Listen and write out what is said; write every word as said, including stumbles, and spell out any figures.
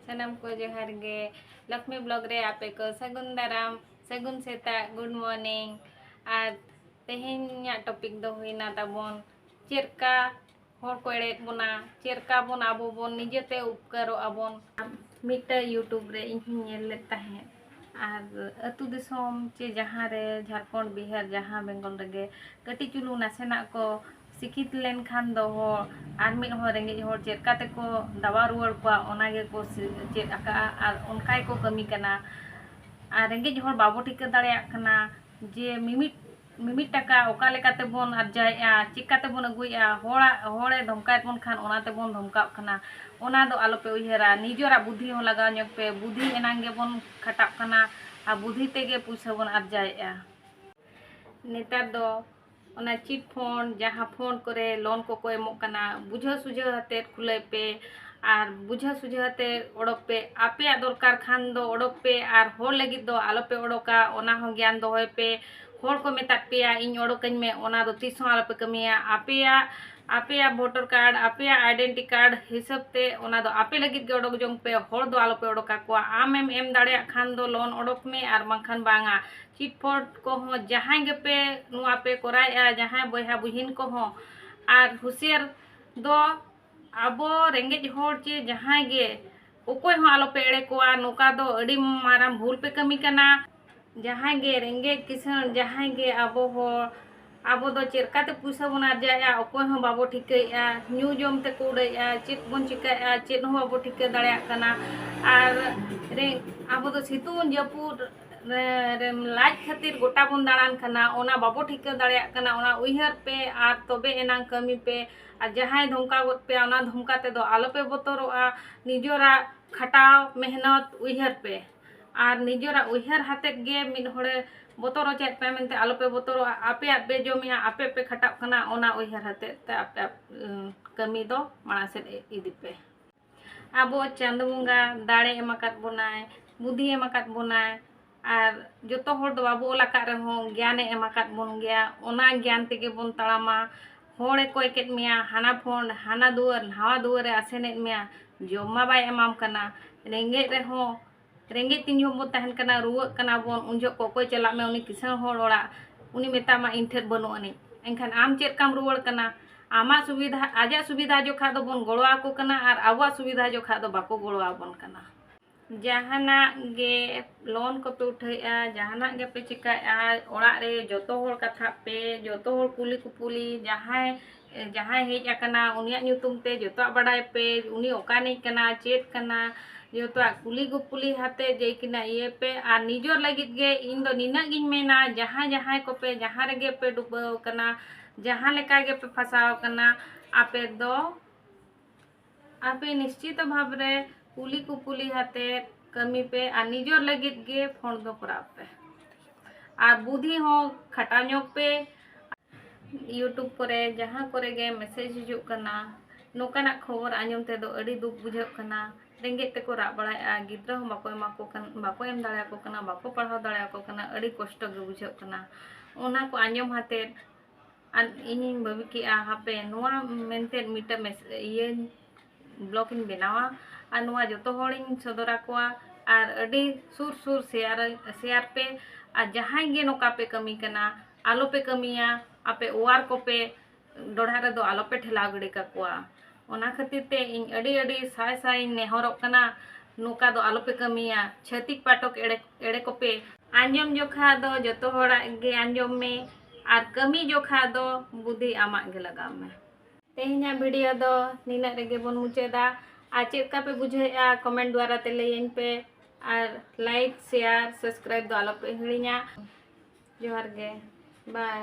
ᱥᱟᱱᱟᱢ ᱠᱚ ᱡᱚᱦᱟᱨ ᱜᱮ᱾ ᱞᱚᱠᱷᱢᱤ ᱵᱞᱚᱜ ᱨᱮ ᱟᱯᱮ ᱠᱚ ᱥᱟᱹᱜᱩᱱ ᱫᱟᱨᱟᱢ, ᱥᱟᱹᱜᱩᱱ ᱥᱮᱛᱟᱜ, ᱜᱩᱰ ᱢᱚᱨᱱᱤᱝ᱾ ᱟᱨ ᱛᱮᱦᱮᱧᱟᱜ ᱴᱚᱯᱤᱠ ᱫᱚ ᱦᱩᱭᱱᱟ ᱛᱟᱵᱚᱱ ᱪᱮᱫ ᱞᱮᱠᱟ ᱦᱚᱲ ᱠᱚ ᱮᱲᱮᱭᱮᱫ ᱵᱚᱱᱟ, ᱪᱮᱫ ᱞᱮᱠᱟ ᱵᱚᱱ ᱟᱵᱚ ᱵᱚᱱ ᱱᱤᱡᱮᱛᱮ ᱩᱯᱠᱟᱹᱨᱚᱜ ᱟᱵᱚᱱ᱾ ᱢᱤᱫᱴᱟᱝ YouTube ᱨᱮ ᱤᱧ ᱦᱚᱸᱧ ᱧᱮᱞ ᱞᱮᱫ ᱛᱟᱦᱮᱸᱫ, ᱟᱨ ᱟᱹᱛᱩ ᱫᱤᱥᱚᱢ ᱪᱮ ᱡᱟᱦᱟᱸ ᱨᱮ, ᱡᱷᱟᱲᱠᱷᱚᱸᱰ, ᱵᱤᱦᱟᱨ, ᱡᱟᱦᱟᱸ ᱵᱮᱝᱜᱚᱞ ᱨᱮᱜᱮ ᱠᱟᱹᱴᱤᱡ ᱪᱩᱞᱩᱝ ᱱᱟᱥᱮᱱᱟᱜ ᱠᱚ ᱥᱤᱠᱷᱤᱛ ᱞᱮᱱᱠᱷᱟᱱ ᱫᱚ ᱦᱚᱲ, ᱟᱨ ᱢᱤᱫ ᱦᱚᱲ ᱨᱮᱸᱜᱮᱡ ᱦᱚᱲ ᱪᱮᱫ ᱞᱮᱠᱟ ᱛᱮᱠᱚ ᱫᱟᱵᱟᱣ ᱨᱩᱣᱟᱹᱲ ᱠᱚᱣᱟ, ᱚᱱᱟ ᱜᱮᱠᱚ ᱥᱤ-, ᱪᱮᱫ ᱟᱠᱟᱫᱼᱟ, ᱟᱨ ᱚᱱᱠᱟ ᱜᱮᱠᱚ ᱠᱟᱹᱢᱤ ᱠᱟᱱᱟ᱾ ᱟᱨ ᱨᱮᱸᱜᱮᱡ ᱦᱚᱲ ᱵᱟᱵᱚ ᱴᱷᱤᱠᱟᱹ ᱫᱟᱲᱮᱭᱟᱜ ᱠᱟᱱᱟ ᱡᱮ ᱢᱤᱢᱤᱫ, ᱢᱤᱢᱤᱫ ᱴᱟᱠᱟ ᱚᱠᱟ ᱞᱮᱠᱟ ᱛᱮᱵᱚᱱ ᱟᱨᱡᱟᱣᱮᱫᱼᱟ, ᱪᱮᱫ ᱞᱮᱠᱟ ᱛᱮᱵᱚᱱ ᱟᱹᱜᱩᱭᱮᱫᱼᱟ᱾ ᱦᱚᱲᱟᱜ, ᱦᱚᱲᱮ ᱫᱷᱚᱢᱠᱟᱭᱮᱫ ᱵᱚᱱ ᱠᱷᱟᱱ ᱚᱱᱟ ᱛᱮᱵᱚᱱ ᱫᱷᱚᱢᱠᱟᱜ ᱠᱟᱱᱟ, ᱚᱱᱟ ᱫᱚ ᱟᱞᱚᱯᱮ ᱩᱭᱦᱟᱹᱨᱟ᱾ ᱱᱤᱡᱮᱨᱟᱜ ᱵᱩᱫᱽᱫᱷᱤ ᱦᱚᱸ ᱞᱟᱜᱟᱣ ᱧᱚᱜ ᱯᱮ, ᱵᱩᱫᱽᱫᱷᱤ ᱮᱱᱟᱝ ᱜᱮᱵᱚᱱ ᱠᱷᱟᱴᱟᱜ ᱠᱟᱱᱟ, ᱟᱨ ᱵᱩᱫᱽᱫᱷᱤ ᱛᱮᱜᱮ ᱯᱩᱭᱥᱟᱹ ᱵᱚᱱ ᱟᱨᱡᱟᱣᱮᱫᱼᱟ᱾ ᱱᱮᱛᱟᱨ ᱫᱚ ᱚᱱᱟ ᱪᱤᱴ ᱯᱷᱚᱱᱰ, ᱡᱟᱦᱟᱸ ᱯᱷᱚᱱᱰ ᱠᱚᱨᱮ ᱞᱳᱱ ᱠᱚᱠᱚ ᱮᱢᱚᱜ ᱠᱟᱱᱟ, ᱵᱩᱡᱷᱟᱹᱣ ᱥᱩᱡᱷᱟᱹᱣ ᱟᱛᱮᱫ ᱠᱷᱩᱞᱟᱹᱭ ᱯᱮ, ᱟᱨ ᱵᱩᱡᱷᱟᱹᱣ ᱥᱩᱡᱷᱟᱹᱣ ᱟᱛᱮᱫ ᱚᱰᱚᱠ ᱯᱮ᱾ ᱟᱯᱮᱭᱟᱜ ᱫᱚᱨᱠᱟᱨ ᱠᱷᱟᱱ ᱫᱚ ᱚᱰᱚᱠ ᱯᱮ, ᱟᱨ ᱦᱚᱲ ᱞᱟᱹᱜᱤᱫ ᱫᱚ ᱟᱞᱚᱯᱮ ᱚᱰᱚᱠᱟ, ᱚᱱᱟ ᱦᱚᱸ ᱜᱮᱭᱟᱱ ᱫᱚᱦᱚᱭ ᱯᱮ᱾ ᱦᱚᱲ ᱠᱚ ᱢᱮᱛᱟᱫ ᱯᱮᱭᱟ ᱤᱧ ᱚᱰᱚᱠᱟᱹᱧ ᱢᱮ, ᱚᱱᱟ ᱫᱚ ᱛᱤᱥ ᱦᱚᱸ ᱟᱞᱚᱯᱮ ᱠᱟᱹᱢᱤᱭᱟ᱾ ᱟᱯᱮᱭᱟᱜ, ᱟᱯᱮᱭᱟᱜ ᱵᱷᱳᱴᱟᱨ ᱠᱟᱨᱰ, ᱟᱯᱮᱭᱟᱜ ᱟᱭᱰᱮᱱᱴᱤ ᱠᱟᱨᱰ ᱦᱤᱥᱟᱹᱵ ᱛᱮ ᱚᱱᱟ ᱫᱚ ᱟᱯᱮ ᱞᱟᱹᱜᱤᱫ ᱜᱮ ᱚᱰᱚᱠ ᱡᱚᱝ ᱯᱮ, ᱦᱚᱲ ᱫᱚ ᱟᱞᱚᱯᱮ ᱚᱰᱚᱠ ᱟᱠᱚᱣᱟ᱾ ᱟᱢᱮᱢ ᱮᱢ ᱫᱟᱲᱮᱭᱟᱜ ᱠᱷᱟᱱ ᱫᱚ ᱞᱳᱱ ᱚᱰᱚᱠ ᱢᱮ, ᱟᱨ ᱵᱟᱝᱠᱷᱟᱱ ᱵᱟᱝᱟ᱾ ᱪᱤᱴ ᱯᱷᱚᱱᱰ ᱠᱚᱦᱚᱸ ᱡᱟᱦᱟᱸᱭ ᱜᱮᱯᱮ ᱱᱚᱣᱟ ᱯᱮ ᱠᱚᱨᱟᱣᱮᱫᱼᱟ, ᱡᱟᱦᱟᱸᱭ ᱵᱚᱭᱦᱟ ᱵᱩᱦᱤᱱ ᱠᱚᱦᱚᱸ, ᱟᱨ ᱦᱩᱸᱥᱤᱭᱟᱹᱨ ᱫᱚ ᱟᱵᱚ ᱨᱮᱸᱜᱮᱡ ᱦᱚᱲ ᱪᱮ ᱡᱟᱦᱟᱸᱭ ᱜᱮ, ᱚᱠᱚᱭ ᱦᱚᱸ ᱟᱞᱚᱯᱮ ᱮᱲᱮ ᱠᱚᱣᱟ᱾ ᱱᱚᱝᱠᱟ ᱫᱚ ᱟᱹᱰᱤ ᱢᱟᱨᱟᱝ ᱵᱷᱩᱞ ᱯᱮ ᱠᱟᱹᱢᱤ ᱠᱟᱱᱟ᱾ ᱡᱟᱦᱟᱸᱭ ᱜᱮ ᱨᱮᱸᱜᱮᱡ ᱠᱤᱥᱟᱹᱬ, ᱡᱟᱦᱟᱸᱭ ᱜᱮ ᱟᱵᱚ ᱦᱚᱲ, ᱟᱵᱚ ᱫᱚ ᱪᱮᱫ ᱞᱮᱠᱟᱛᱮ ᱯᱩᱭᱥᱟᱹ ᱵᱚᱱ ᱟᱨᱡᱟᱣᱮᱫᱼᱟ, ᱚᱠᱚᱭ ᱦᱚᱸ ᱵᱟᱵᱚ ᱴᱷᱤᱠᱟᱹᱭᱮᱫᱼᱟ᱾ ᱧᱩ ᱡᱚᱢ ᱛᱮᱠᱚ ᱩᱰᱟᱹᱭᱮᱫᱼᱟ, ᱪᱮᱫ ᱵᱚᱱ ᱪᱤᱠᱟᱹᱭᱮᱫᱼᱟ, ᱪᱮᱫ ᱦᱚᱸ ᱵᱟᱵᱚ ᱴᱷᱤᱠᱟᱹ ᱫᱟᱲᱮᱭᱟᱜ ᱠᱟᱱᱟ᱾ ᱟᱨ ᱨᱮ-, ᱟᱵᱚ ᱫᱚ ᱥᱤᱛᱩᱝ ᱡᱟᱹᱯᱩᱫ ᱨᱮ, ᱨᱮ, ᱞᱟᱡ ᱠᱷᱟᱹᱛᱤᱨ ᱜᱚᱴᱟ ᱵᱚᱱ ᱫᱟᱬᱟᱱ ᱠᱟᱱᱟ, ᱚᱱᱟ ᱵᱟᱵᱚ ᱴᱷᱤᱠᱟᱹ ᱫᱟᱲᱮᱭᱟᱜ ᱠᱟᱱᱟ᱾ ᱚᱱᱟ ᱩᱭᱦᱟᱹᱨ ᱯᱮ, ᱟᱨ ᱛᱚᱵᱮ ᱮᱱᱟᱝ ᱠᱟᱹᱢᱤ ᱯᱮ᱾ ᱟᱨ ᱡᱟᱦᱟᱸᱭ ᱫᱷᱚᱢᱠᱟ ᱜᱚᱫ ᱯᱮᱭᱟ, ᱚᱱᱟ ᱫᱷᱚᱢᱠᱟ ᱛᱮᱫᱚ ᱟᱞᱚᱯᱮ ᱵᱚᱛᱚᱨᱚᱜᱼᱟ᱾ ᱱᱤᱡᱮᱨᱟᱜ ᱠᱷᱟᱴᱟᱣ ᱢᱮᱦᱱᱚᱛ ᱩᱭᱦᱟᱹᱨ ᱯᱮ, ᱟᱨ ᱱᱤᱡᱮᱨᱟᱜ ᱩᱭᱦᱟᱹᱨ ᱦᱟᱛᱮᱫ ᱜᱮ ᱢᱤᱫ ᱦᱚᱲᱮ ᱵᱚᱛᱚᱨ ᱦᱚᱪᱚᱭᱮᱫ ᱯᱮᱭᱟ ᱢᱮᱱᱛᱮ ᱟᱞᱚᱯᱮ ᱵᱚᱛᱚᱨᱚᱜᱼᱟ᱾ ᱟᱯᱮᱭᱟᱜ ᱯᱮ ᱡᱚᱢᱮᱜᱼᱟ, ᱟᱯᱮ ᱯᱮ ᱠᱷᱟᱴᱟᱜ ᱠᱟᱱᱟ, ᱚᱱᱟ ᱩᱭᱦᱟᱹᱨ ᱦᱟᱛᱮᱫ ᱛᱮ ᱟᱯᱮᱭᱟᱜ, ᱩᱸ, ᱠᱟᱹᱢᱤ ᱫᱚ ᱢᱟᱲᱟᱝ ᱥᱮᱫ ᱤᱫᱤ ᱯᱮ᱾ ᱟᱵᱚ ᱪᱟᱸᱫᱚ ᱵᱚᱸᱜᱟ ᱫᱟᱲᱮ ᱮᱢ ᱟᱠᱟᱫ ᱵᱚᱱᱟᱭ, ᱵᱩᱫᱷᱤ ᱮᱢ ᱟᱠᱟᱫ ᱵᱚᱱᱟᱭ, ᱟᱨ ᱡᱚᱛᱚ ᱦᱚᱲ ᱫᱚ ᱵᱟᱵᱚ ᱚᱞ ᱟᱠᱟᱫ ᱨᱮᱦᱚᱸ ᱜᱮᱭᱟᱱᱮ ᱮᱢ ᱟᱠᱟᱫ ᱵᱚᱱ ᱜᱮᱭᱟ᱾ ᱚᱱᱟ ᱜᱮᱭᱟᱱ ᱛᱮᱜᱮ ᱵᱚᱱ ᱛᱟᱲᱟᱢᱟ᱾ ᱦᱚᱲᱮ ᱠᱚᱭ ᱠᱮᱫ ᱢᱮᱭᱟ, ᱦᱟᱱᱟ ᱯᱷᱚᱱᱰ, ᱦᱟᱱᱟ ᱫᱩᱣᱟᱹᱨ, ᱱᱟᱣᱟ ᱫᱩᱣᱟᱹᱨᱮ ᱟᱥᱮᱱᱮᱫ ᱢᱮᱭᱟ, ᱡᱚᱢ ᱢᱟ ᱵᱟᱭ ᱮᱢᱟᱢ ᱠᱟᱱᱟ᱾ ᱨᱮᱸᱜᱮᱡ ᱨᱮᱦᱚᱸ, ᱨᱮᱸᱜᱮᱡ ᱛᱤᱱ ᱡᱚᱠᱷᱚᱱ ᱵᱚᱱ ᱛᱟᱦᱮᱱ ᱠᱟᱱᱟ, ᱨᱩᱣᱟᱹᱜ ᱠᱟᱱᱟ ᱵᱚᱱ, ᱩᱱ ᱡᱚᱠᱷᱚᱱ ᱚᱠᱚᱭ ᱪᱟᱞᱟᱜ ᱢᱮ ᱩᱱᱤ ᱠᱤᱥᱟᱹᱬ ᱦᱚᱲ ᱚᱲᱟᱜ, ᱩᱱᱤ ᱢᱮᱛᱟᱢᱟ, "ᱤᱧ ᱴᱷᱮᱱ ᱵᱟᱹᱱᱩᱜ ᱟᱹᱱᱤᱡ᱾" ᱮᱱᱠᱷᱟᱱ ᱟᱢ ᱪᱮᱫ ᱠᱟᱢ ᱨᱩᱣᱟᱹᱲ ᱠᱟᱱᱟ? ᱟᱢᱟᱜ ᱥᱩᱵᱤᱫᱷᱟ, ᱟᱡᱟᱜ ᱥᱩᱵᱤᱫᱷᱟ ᱡᱚᱠᱷᱟ ᱫᱚᱵᱚᱱ ᱜᱚᱲᱚ ᱟᱠᱚ ᱠᱟᱱᱟ ᱟᱨ ᱟᱵᱚᱣᱟᱜ ᱥᱩᱵᱤᱫᱷᱟ ᱡᱚᱠᱷᱟ ᱫᱚ ᱵᱟᱠᱚ ᱜᱚᱲᱚ ᱟᱵᱚᱱ ᱠᱟᱱᱟ᱾ ᱡᱟᱦᱟᱱᱟᱜ ᱜᱮ ᱞᱳᱱ ᱠᱚᱯᱮ ᱩᱴᱷᱟᱹᱣᱮᱫᱼᱟ, ᱡᱟᱦᱟᱱᱟᱜ ᱜᱮᱯᱮ ᱪᱤᱠᱟᱹᱭᱮᱫᱼᱟ, ᱚᱲᱟᱜ ᱨᱮ ᱡᱚᱛᱚ ᱦᱚᱲ ᱠᱟᱛᱷᱟᱜ ᱯᱮ, ᱡᱚᱛᱚ ᱦᱚᱲ ᱠᱩᱞᱤ ᱠᱩᱯᱩᱞᱤ, ᱡᱟᱦᱟᱸᱭ, ᱡᱟᱦᱟᱸᱭ ᱦᱮᱡ ᱟᱠᱟᱱᱟ ᱩᱱᱤᱭᱟᱜ ᱧᱩᱛᱩᱢ ᱛᱮ ᱡᱚᱛᱚᱣᱟᱜ ᱵᱟᱰᱟᱭ ᱯᱮ, ᱩᱱᱤ ᱚᱠᱟᱱᱤᱡ ᱠᱟᱱᱟ, ᱪᱮᱫ ᱠᱟᱱᱟ, ᱡᱚᱛᱚᱣᱟᱜ ᱠᱩᱞᱤ ᱠᱩᱯᱩᱞᱤ ᱦᱟᱛᱮ ᱡᱮ ᱠᱤᱱᱟ ᱤᱭᱟᱹ ᱯᱮ᱾ ᱟᱨ ᱱᱤᱡᱚᱨ ᱞᱟᱹᱜᱤᱫ ᱜᱮ ᱤᱧ ᱫᱚ ᱱᱤᱱᱟᱹᱜ ᱜᱤᱧ ᱢᱮᱱᱟ, ᱡᱟᱦᱟᱸᱭ ᱡᱟᱦᱟᱸᱭ ᱠᱚᱯᱮ ᱡᱟᱦᱟᱸ ᱨᱮᱜᱮ ᱯᱮ ᱰᱩᱵᱟᱹᱣ ᱟᱠᱟᱱᱟ, ᱡᱟᱦᱟᱸ ᱞᱮᱠᱟ ᱜᱮᱯᱮ ᱯᱷᱟᱸᱥᱟᱣ ᱟᱠᱟᱱᱟ, ᱟᱯᱮ ᱫᱚ ᱟᱯᱮ ᱱᱤᱥᱪᱤᱛ ᱵᱷᱟᱵᱽ ᱨᱮ ᱠᱩᱞᱤ ᱠᱩᱯᱩᱞᱤ ᱦᱟᱛᱮ ᱠᱟᱹᱢᱤ ᱯᱮ ᱟᱨ ᱱᱤᱡᱚᱨ ᱞᱟᱹᱜᱤᱫ ᱜᱮ ᱯᱷᱳᱱ ᱫᱚ ᱠᱚᱨᱟᱣ ᱯᱮ ᱟᱨ ᱵᱩᱫᱷᱤ ᱦᱚᱸ ᱠᱷᱟᱴᱟᱣ ᱧᱚᱜ ᱯᱮ᱾ YouTube ᱠᱚᱨᱮ ᱡᱟᱦᱟᱸ ᱠᱚᱨᱮ ᱜᱮ ᱢᱮᱥᱮᱡᱽ ᱦᱤᱡᱩᱜ ᱠᱟᱱᱟ, ᱱᱚᱝᱠᱟᱱᱟᱜ ᱠᱷᱚᱵᱚᱨ ᱟᱸᱡᱚᱢ ᱛᱮᱫᱚ ᱟᱹᱰᱤ ᱫᱩᱠ ᱵᱩᱡᱷᱟᱹᱜ ᱠᱟᱱᱟ᱾ ᱨᱮᱸᱜᱮᱡ ᱛᱮᱠᱚ ᱨᱟᱜ ᱵᱟᱲᱟᱭᱮᱫᱼᱟ, ᱜᱤᱫᱽᱨᱟᱹ ᱦᱚᱸ ᱵᱟᱠᱚ ᱮᱢᱟ ᱠᱚ ᱠᱟᱱ, ᱵᱟᱠᱚ ᱮᱢ ᱫᱟᱲᱮᱭᱟᱠᱚ ᱠᱟᱱᱟ, ᱵᱟᱠᱚ ᱯᱟᱲᱦᱟᱣ ᱫᱟᱲᱮᱭᱟᱠᱚ ᱠᱟᱱᱟ, ᱟᱹᱰᱤ ᱠᱚᱥᱴᱚ ᱜᱮ ᱵᱩᱡᱷᱟᱹᱜ ᱠᱟᱱᱟ᱾ ᱚᱱᱟ ᱠᱚ ᱟᱸᱡᱚᱢ ᱦᱟᱛᱮᱫ ᱟᱨ ᱤᱧᱤᱧ ᱵᱷᱟᱹᱵᱤ ᱠᱮᱜᱼᱟ, ᱦᱟᱯᱮ ᱱᱚᱣᱟ ᱢᱮᱱᱛᱮ ᱢᱤᱫᱴᱟᱝ ᱢᱮᱥ-, ᱤᱭᱟᱹ ᱵᱞᱚᱜ ᱤᱧ ᱵᱮᱱᱟᱣᱟ ᱟᱨ ᱱᱚᱣᱟ ᱡᱚᱛᱚ ᱦᱚᱲᱤᱧ ᱥᱚᱫᱚᱨ ᱟᱠᱚᱣᱟ ᱟᱨ ᱟᱹᱰᱤ ᱥᱩᱨ ᱥᱩᱨ ᱥᱮᱭᱟᱨ, ᱥᱮᱭᱟᱨ ᱯᱮ᱾ ᱟᱨ ᱡᱟᱦᱟᱸᱭ ᱜᱮ ᱱᱚᱝᱠᱟ ᱯᱮ ᱠᱟᱹᱢᱤ ᱠᱟᱱᱟ, ᱟᱞᱚ ᱯᱮ ᱠᱟᱹᱢᱤᱭᱟ, ᱟᱯᱮ ᱚᱣᱟᱨ ᱠᱚᱯᱮ, ᱰᱚᱰᱷᱟ ᱨᱮᱫᱚ ᱟᱞᱚ ᱯᱮ ᱴᱷᱮᱞᱟᱣ ᱜᱤᱰᱤ ᱠᱟᱠᱚᱣᱟ᱾ ᱚᱱᱟ ᱠᱷᱟᱹᱛᱤᱨ ᱛᱮ ᱤᱧ ᱟᱹᱰᱤ ᱟᱹᱰᱤ ᱥᱟᱭ ᱥᱟᱭ ᱤᱧ ᱱᱮᱦᱚᱨᱚᱜ ᱠᱟᱱᱟ, ᱱᱚᱝᱠᱟ ᱫᱚ ᱟᱞᱚ ᱯᱮ ᱠᱟᱹᱢᱤᱭᱟ᱾ ᱪᱷᱟᱹᱛᱤᱠ ᱯᱟᱴᱚᱠ ᱮᱲᱮ, ᱮᱲᱮ ᱠᱚᱯᱮ ᱟᱸᱡᱚᱢ ᱡᱚᱠᱷᱟ ᱫᱚ ᱡᱚᱛᱚ ᱦᱚᱲᱟᱜ ᱜᱮ ᱟᱸᱡᱚᱢ ᱢᱮ ᱟᱨ ᱠᱟᱹᱢᱤ ᱡᱚᱠᱷᱟ ᱫᱚ ᱵᱩᱫᱷᱤ ᱟᱢᱟᱜ ᱜᱮ ᱞᱟᱜᱟᱣ ᱢᱮ᱾ ᱛᱮᱦᱮᱧᱟᱜ ᱵᱷᱤᱰᱤᱭᱳ ᱫᱚ ᱱᱤᱱᱟᱹᱜ ᱨᱮᱜᱮ ᱵᱚᱱ ᱢᱩᱪᱟᱹᱫᱟ᱾ ᱟᱨ ᱪᱮᱫ ᱞᱮᱠᱟ ᱯᱮ ᱵᱩᱡᱷᱟᱹᱣᱮᱫᱼᱟ, ᱠᱚᱢᱮᱱᱴ ᱫᱣᱟᱨᱟ ᱛᱮ ᱞᱟᱹᱭᱟᱹᱧ ᱯᱮ᱾ ᱟᱨ ᱞᱟᱭᱤᱠ, ᱥᱮᱭᱟᱨ, ᱥᱟᱵᱥᱠᱨᱟᱭᱤᱵ ᱫᱚ ᱟᱞᱚ ᱯᱮ ᱦᱤᱲᱤᱧᱟ᱾ ᱡᱚᱦᱟᱨ ᱜᱮ, ᱵᱟᱭ᱾